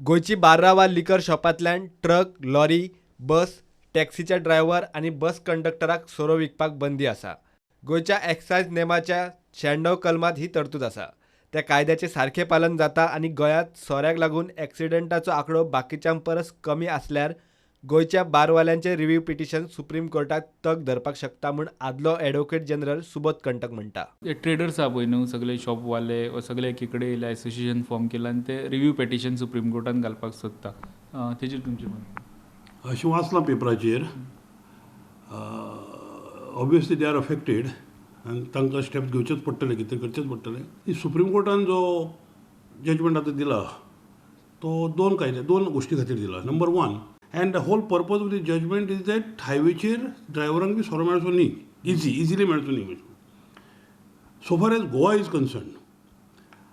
गोंयची बार्रां वा लिकर शॉपांतल्यान ट्रक, लॉरी, बस, टॅक्सीच्या ड्रायव्हर आनी बस कंडक्टराक सोरो विकपाक बंदी आसा. गोंयच्या एक्सायज नेमाच्या 96 कलमांत ही तरतूद आसा. त्या कायद्याचें सारकें पालन जाता आनी गोंयांत सोऱ्याक लागून एक्सिडंटाचो आंकडो बाकीच्यां परस कमी आसल्यार गोंयच्या बारवाल्यांचें रिव्यू पिटिशन सुप्रीम कोर्टात तग धरपाक शकता म्हूण आदलो एडवोकेट जनरल सुबोध कंटक म्हणटा. ते ट्रेडर्स आहा पळय न्हू, सगळे शॉपवाले वा सगळे एकी कडेन येयले, एसोसिएशन फॉर्म केलां आनी ते रिव्यू पेटिशन सुप्रीम कोर्टान घालपाक सोदता, तेजेर तुमचें मत? अशें वाचलां पेपराचेर. Obviously they are affected आनी तांकां स्टेप्स घेवचेच पडटले, कितें करचेच पडटलें. सुप्रीम कोर्टान जो जजमेंट आतां दिला तो दोन कायदे, दोन गोश्टी खातीर दिला. Number one, and the whole purpose of the judgment is that हायवेचेर ड्रायव्हरांक बी सोरो मेळचो न्ही, इजिली मेळचो न्ही. So far as Goa is concerned,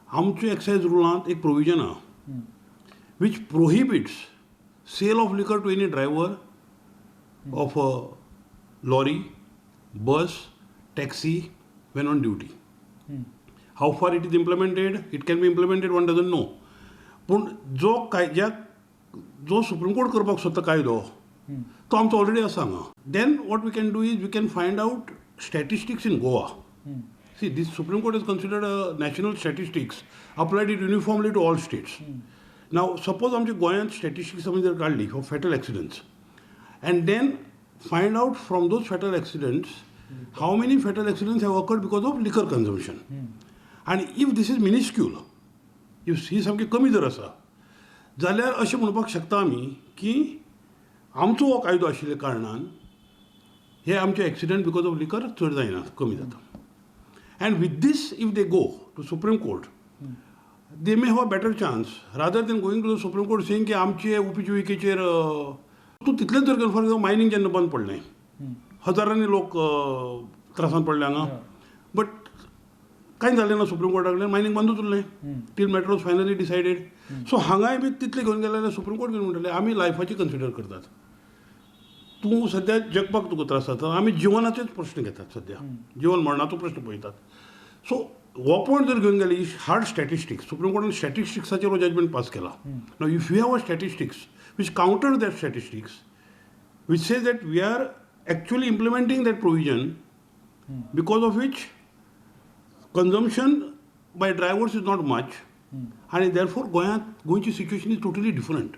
आमच्या एक्सायज रुलांत एक प्रोविजन आहा which prohibits sale of liquor to any driver of a lorry, bus, taxi when on duty. How far it is implemented, it can be implemented, one doesn't know. पूण जो कायद्याक जो supreme court करपाक सोदता कायदो, तो आमचो ऑलरेडी आसा हांगा. Then what we can do is we can find out statistics in Goa. See, this Supreme Court is considered a national statistics, applied it uniformly to all states. Now suppose आमच्या गोंयांत statistics आमी जर काडली of fatal accidents and then find out from those fatal accidents how many fatal accidents have occurred because of liquor consumption. And if this is minuscule, if ही सामकी कमी जर आसा जाल्यार अशें म्हणपाक शकता आमी की आमचो हो कायदो आशिल्ल्या कारणान हे आमचे एक्सिडंट because of liquor चड जायना, कमी जाता. And with this, if they go to Supreme Court, they may have a better chance rather than going to the Supreme Court saying की आमचे उपजिविकेचेर तूं तितलेंच जर फॉर एक्झाम्पल, मायनींग जेन्ना बंद पडलें, हजारांनी लोक त्रासान पडले हांगा, बट कांय जालें ना. सुप्रीम कोर्टा कडल्यान मायनींग बंदूच उरलें till matter was finally decided. So हांगाय बी तितलें घेवन गेले जाल्यार सुप्रीम कोर्ट कितें म्हणटलें? आमी लायफाची कन्सिडर करतात, तूं सद्या जगपाक तुका त्रास जाता, आमी जिवनाचेच प्रश्न घेतात, सद्या जिवन मरणाचो प्रश्न पळयतात. सो हो पॉयंट जर घेवन गेले, हार्ड स्टॅटिस्टिक्स, सुप्रीम कोर्टान स्टॅटिस्टिक्साचेर हो जजमेंट पास केला. Now if you have a statistics which counter that statistics, which says that we are actually implementing that provision, because of which consumption by drivers is not much आणि therefore गोंयांत गोंयची situation is totally different,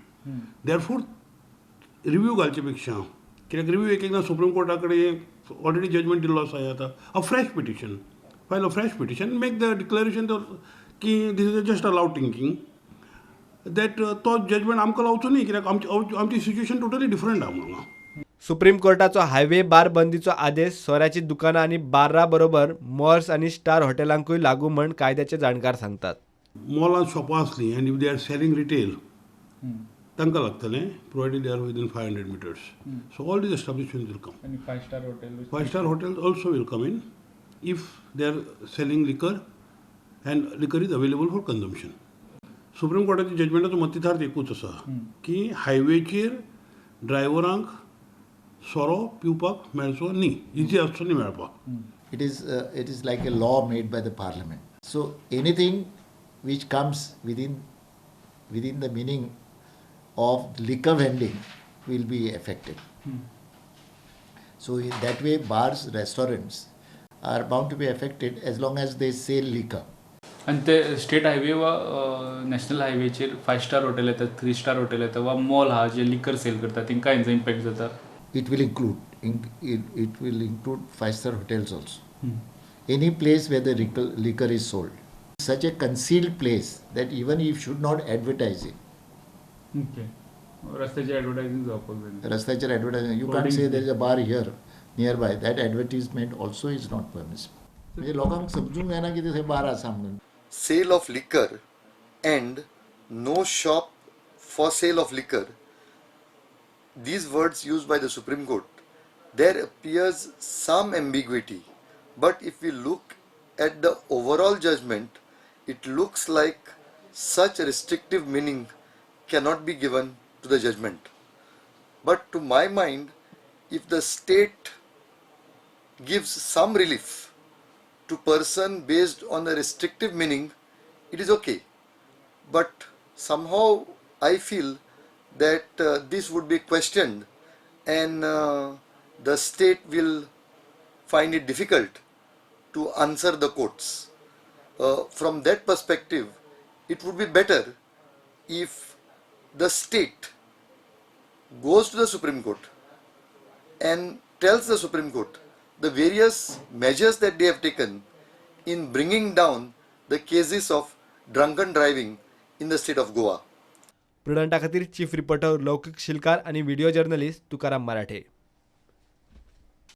therefore review घालचे पेक्षा, कित्याक review एक एकदां supreme Carta कडेन already judgement दिल्लो आसा, आतां a fresh petition, file a fresh petition, make the declaration की this is just a loud thinking, that तो जजमेंट आमकां लावचो न्ही, कित्याक आमची सिच्युएशन टोटली डिफरंट आहा म्हणून. सुप्रीम कोर्टाचो हायवे बार बंदीचो आदेश सोऱ्याची दुकानां आनी बार्रा बरोबर मॉल्स आनी स्टार हॉटेलांकूय लागू म्हण कायद्याचे जाणकार सांगतात. मॉलांत शॉपां आसलीं आनी if they are selling retail, तांकां लागतलें, provided they are within 500 meters. So all these establishment will come. आनी five star hotel? Five star hotels also will come in if they are selling liquor and liquor is available for consumption. Supreme कोर्टाच्या जजमेंटाचो मतितार्थ एकूच आसा की हायवेचेर ड्रायव्हरांक सोरो पिवपाक मेळचो न्ही, इजी आसचो न्ही मेळपाक. It is like a law made by the parliament. So anything which comes within the meaning of liquor vending will be affected. So in that way, bars, restaurants are bound to be affected as long as they sell liquor. आनी ते state highway वा national हायवेचेर five star hotel येतात, three star hotel येता वा mall आहा जे liquor sale करता, तेंकां हेंचो इम्पॅक्ट जाता? It will include five star hotels also. Any place where the liquor is sold. Such a concealed place that even you should not advertise it. Okay, रस्त्याचे advertising जावपाक जाय. रस्त्याचेर advertising, you can't say there is a bar here nearby. That advertisement also is not permissible. म्हणजे लोकांक समजूंक जायना की थंय बार आसा म्हणून. Sale of liquor and no shop for sale of liquor, these words used by the Supreme Court, there appears some ambiguity. But if we look at the overall judgment, it looks like such restrictive meaning cannot be given to the judgment. But to my mind, if the state gives some relief to person based on a restrictive meaning, it is okay. But somehow I feel that this would be questioned and the state will find it difficult to answer the courts. From that perspective, it would be better if the state goes to the Supreme Court and tells the Supreme Court the various measures that they have taken in bringing down the cases of drunken driving in the state of Goa. प्रुडंटा खातीर chief reporter लौकीक शिलकार आनी video journalist Tukaram मराठे.